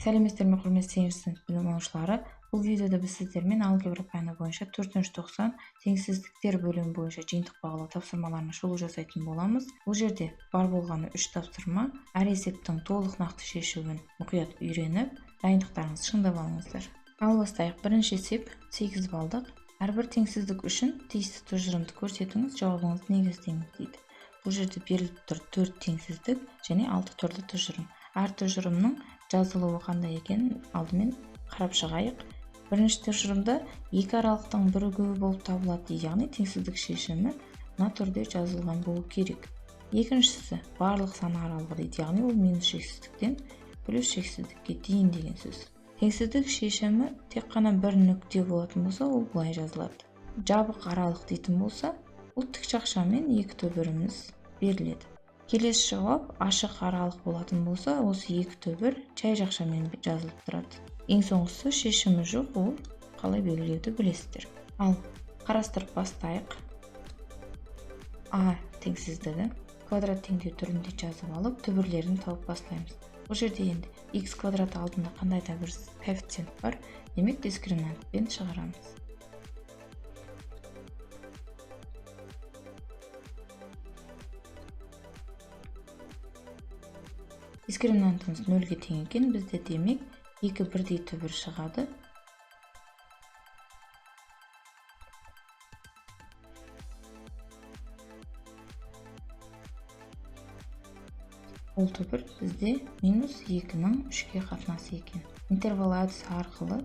Сәлеметсіздер ме, құрметті 8-ші сынып білім алушылары! Бұл видеода біз сіздермен алгебра пәні бойынша 4-90 теңсіздіктер бөлімі бойынша жиынтық бағалау тапсырмаларына шолу жасайтын боламыз. Бұл жерде бар болғаны 3 тапсырма. Әр есептің толық нақты шешуін мұқият үйреніп, дайындықтарыңызды шыңдап алыңыздар. Ал бастайық. Бірінші есеп 8 балдық. Әрбір теңсіздік үшін тиісті тұжырымды көрсетіңіз, жауабыңызды негіздеңіз дейді. Бұл жерде беріліп тұр 4 теңсіздік және 6 түрлі тұжырым. Әр тұжырымның жазылуы қандай екенін алдымен қарап шығайық. Бірінші тұжырымда екі аралықтың бірігуі болып табылады дейді, яғни теңсіздік шешімі мына түрде жазылған болу керек. Екіншісі барлық сан аралығы дейді, яғни ол минус шексіздіктен плюс шексіздікке дейін деген сөз. Теңсіздік шешімі тек қана бір нүкте болатын болса, ол былай жазылады. Жабық аралық дейтін болса, ол тік жақшамен екі түбіріміз беріледі. Келесі жауап ашық аралық болатын болса, осы екі түбір жай жақшамен жазылып тұрады. Ең соңғысы шешімі жоқ, ол қалай белгілеуді білесіздер. Ал қарастырып бастайық. А теңсіздігі квадрат теңдеу түрінде жазып алып, түбірлерін тауып бастаймыз. Бұл жерде енді x квадрат алдында қандай да бір коэффициент бар, демек дискриминантпен шығарамыз. Дискриминантымыз 0-ге тең екен, бізде демек екі бірдей түбір шығады. Ол түбір бізде минус 2-нің 3-ке қатынасы екен. Интервал әдісі арқылы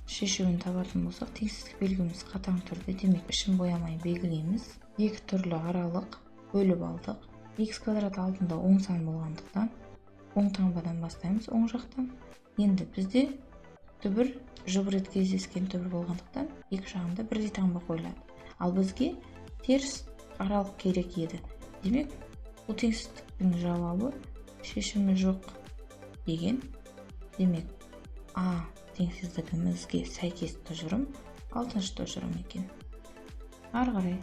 шешуін табатын болсақ, теңсіздік белгіміз қатаң түрде, демек ішін боямай белгілейміз. Екі түрлі аралық бөліп алдық. X квадрат алдында оң сан болғандықтан оң таңбадан бастаймыз, оң жақтан. Енді бізде түбір жұп рет кездескен түбір болғандықтан екі жағында бірдей таңба қойылады. Ал бізге теріс аралық керек еді. Демек, бұл теңсіздіктің жауабы шешімі жоқ деген. Демек, А теңсіздігімізге сәйкес тұжырым 6-шы тұжырым екен. Ары қарай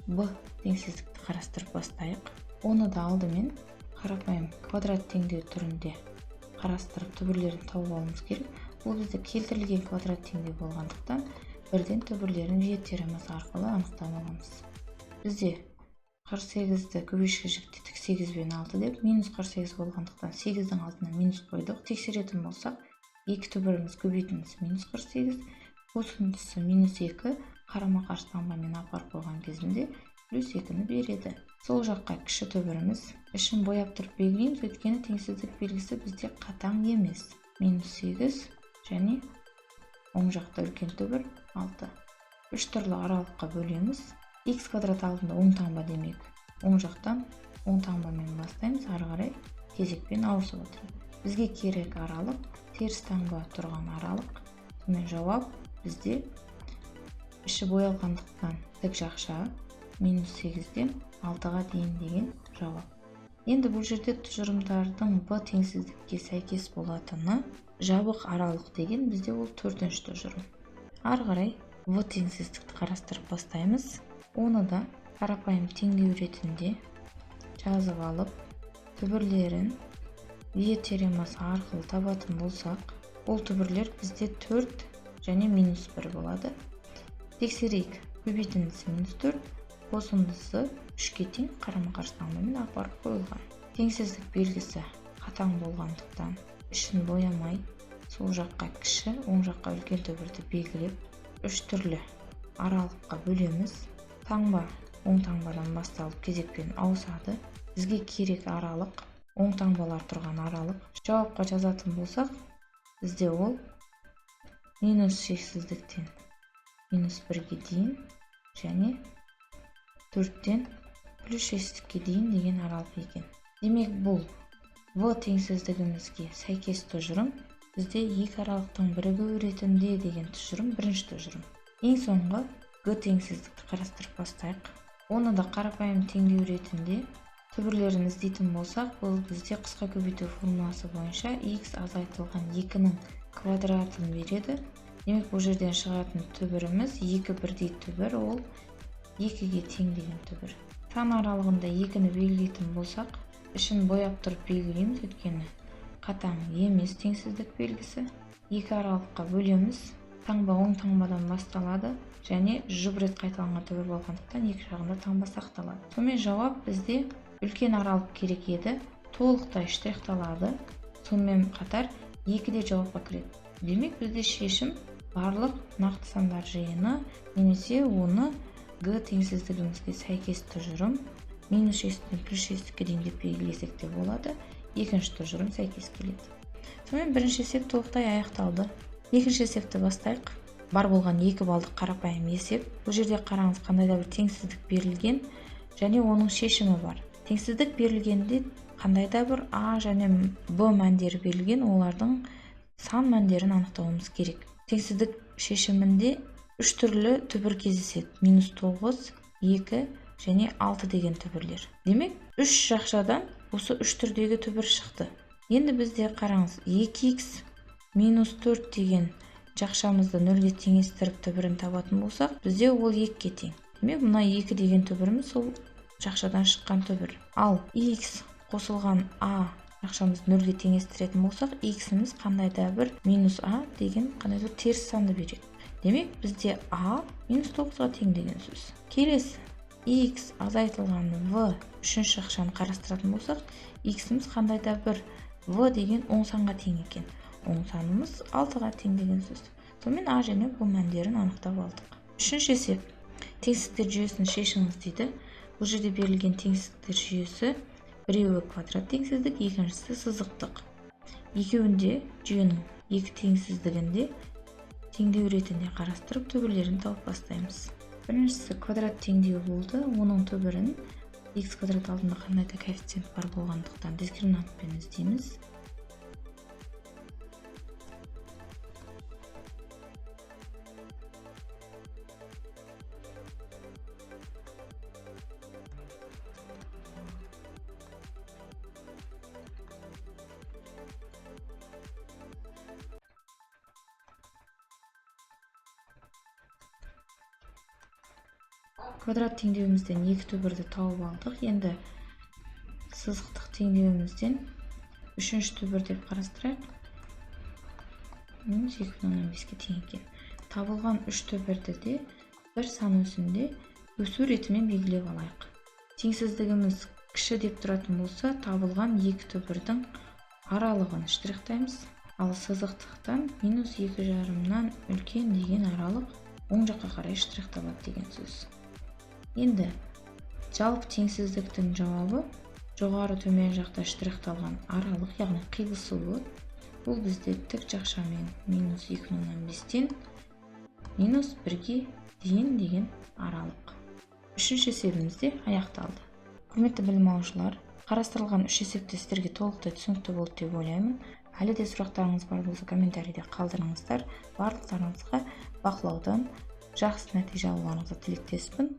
Б теңсіздікті қарастырып бастайық. Оны да алдымен қарапайым квадрат теңдеу түрінде қарастырып түбірлерін тауып алуымыз керек. Бұл бізде келтірілген квадрат теңдеу болғандықтан бірден түбірлерін Виет теоремасы арқылы анықтап аламыз. Бізде 48-ді көбейшіге жіктедік 8 бен 6 деп, минус 48 болғандықтан 8-дің алдына минус қойдық. Тексеретін болсақ, екі түбіріміз көбейтіндісі минус 48, қосындысы минус 2, қарама-қарсы таңбамен апарып қойған кезінде плюс 2-ні береді. Сол жаққа кіші түбіріміз, ішін бояп тұрып белгілейміз, өйткені теңсіздік белгісі бізде қатаң емес. Минус 8 және оң жақта үлкен түбір 6. Үш түрлі аралыққа бөлеміз. X квадрат алдында оң таңба, демек оң жақтан оң таңбамен бастаймыз, ары қарай кезекпен ауысып отырады. Бізге керек аралық теріс таңба тұрған аралық. Сонымен жауап бізде іші боялғандықтан тік жақша минус 8-ден 6-ға дейін деген жауап. Енді бұл жерде тұжырымдардың Б теңсіздікке сәйкес болатыны жабық аралық деген, бізде ол 4-ші тұжырым. Ары қарай В теңсіздікті қарастырып бастаймыз. Оны да қарапайым теңдеу ретінде жазып алып, түбірлерін Виет теоремасы арқылы табатын болсақ, ол түбірлер бізде 4 және минус 1 болады. Тексерейік. Көбейтіндісі минус 4, қосындысы 3-ке тең, қарама-қарсы таңбамен апарып қойылған. Теңсіздік белгісі қатаң болғандықтан ішін боямай, сол жаққа кіші, оң жаққа үлкен түбірді белгілеп, үш түрлі аралыққа бөлеміз. Таңба оң таңбадан басталып кезекпен ауысады. Бізге керек аралық оң таңбалар тұрған аралық. Жауапқа жазатын болсақ, бізде ол минус шексіздіктен минус 1-ге дейін және 4-тен плюс шексіздікке дейін деген аралық екен. Демек, бұл В теңсіздігімізге сәйкес тұжырым бізде екі аралықтың бірігуі ретінде деген тұжырым бірінші тұжырым. Ең соңғы Г теңсіздікті қарастырып бастайық. Оны да қарапайым теңдеу ретінде түбірлерін іздейтін болсақ, бұл бізде қысқа көбейту формуласы бойынша x азайтылған 2-нің квадратын береді. Демек, бұл жерден шығатын түбіріміз екі бірдей түбір, ол 2-ге тең деген түбір. Сан аралығында 2-ні белгілейтін болсақ, ішін бояп тұрып белгілейміз, өйткені Қатаң емес теңсіздік белгісі. Екі аралыққа бөлеміз. Таңба оң таңбадан басталады және жұп рет қайталанған түбір болғандықтан екі жағында таңба сақталады. Сонымен жауап бізде үлкен аралық керек еді, толықтай штрихталады. Сонымен қатар екі де жауапқа кіреді. Демек, бізде шешім барлық нақты сандар жиыны немесе оны г теңсіздігімізге сәйкес тұжырым минус 6-тен плюс 6-ке дейін деп белгілесек те болады. Екінші тұжырым сәйкес келеді. Сонымен бірінші есеп толықтай аяқталды. Екінші есепті бастайық. Бар болған 2 балдық қарапайым есеп. Бұл жерде қараңыз, қандай да бір теңсіздік берілген және оның шешімі бар. Теңсіздік берілгенде қандай да бір а және б мәндері берілген, олардың сан мәндерін анықтауымыз керек. Теңсіздік шешімінде 3 түрлі түбір кездеседі. Минус 9, 2 және 6 деген түбірлер. Демек, 3 жақшадан осы 3 түрдегі түбір шықты. Енді бізде қараңыз, 2х минус 4 деген жақшамызды нөлге теңестіріп түбірін табатын болсақ, бізде ол 2-ге тең. Демек, мына 2 деген түбіріміз сол жақшадан шыққан түбір. Ал x қосылған а жақшамызды нөлге теңестіретін болсақ, x-іміз қандай да бір минус а деген қандай да бір теріс санды береді. Демек, бізде а минус 9-ға тең деген сөз. Келесі x азайтылған в үшінші жақшаны қарастыратын болсақ, x-іміз қандай да бір в деген оң санға тең екен. Оң санымыз 6-ға тең деген сөз. Сонымен а және б мәндерін анықтап алдық. Үшінші есеп. Теңсіздіктер жүйесін шешіңіз дейді. Бұл жерде берілген теңсіздіктер жүйесі біреуі квадрат теңсіздік, екіншісі сызықтық. Екеуінде жүйенің екі теңсіздігінде теңдеу ретінде қарастырып түбірлерін тауып бастаймыз. Біріншісі квадрат теңдеуі болды. Оның түбірін x квадрат алдында қандай да коэффициент бар болғандықтан дискриминантпен іздейміз. Квадрат теңдеуімізден екі түбірді тауып алдық. Енді сызықтық теңдеуімізден үшінші түбір деп қарастырайық. Минус 2,5-ке тең екен. Табылған үш түбірді де бір сан өсімде өсу ретімен белгілеп алайық. Теңсіздігіміз кіші деп тұратын болса, табылған екі түбірдің аралығын штрихтаймыз. Ал сызықтықтан минус 2,5-нан үлкен деген аралық оң жаққа қарай штрихталады деген сөз. Енді жалпы теңсіздіктің жауабы жоғары төмен жақта штрихталған аралық, яғни қиылысуы, бұл бізде тік жақшамен минус 2,5-тен минус 1-ге дейін деген аралық. Үшінші есебіміз де аяқталды. Құрметті білім алушылар, қарастырылған үш есепті сіздерге толықтай түсінікті болды деп ойлаймын. Әлі де сұрақтарыңыз бар болса комментарийде қалдырыңыздар. Барлықтарыңызға бақылаудан жақсы нәтиже алуларыңызға тілектеспін.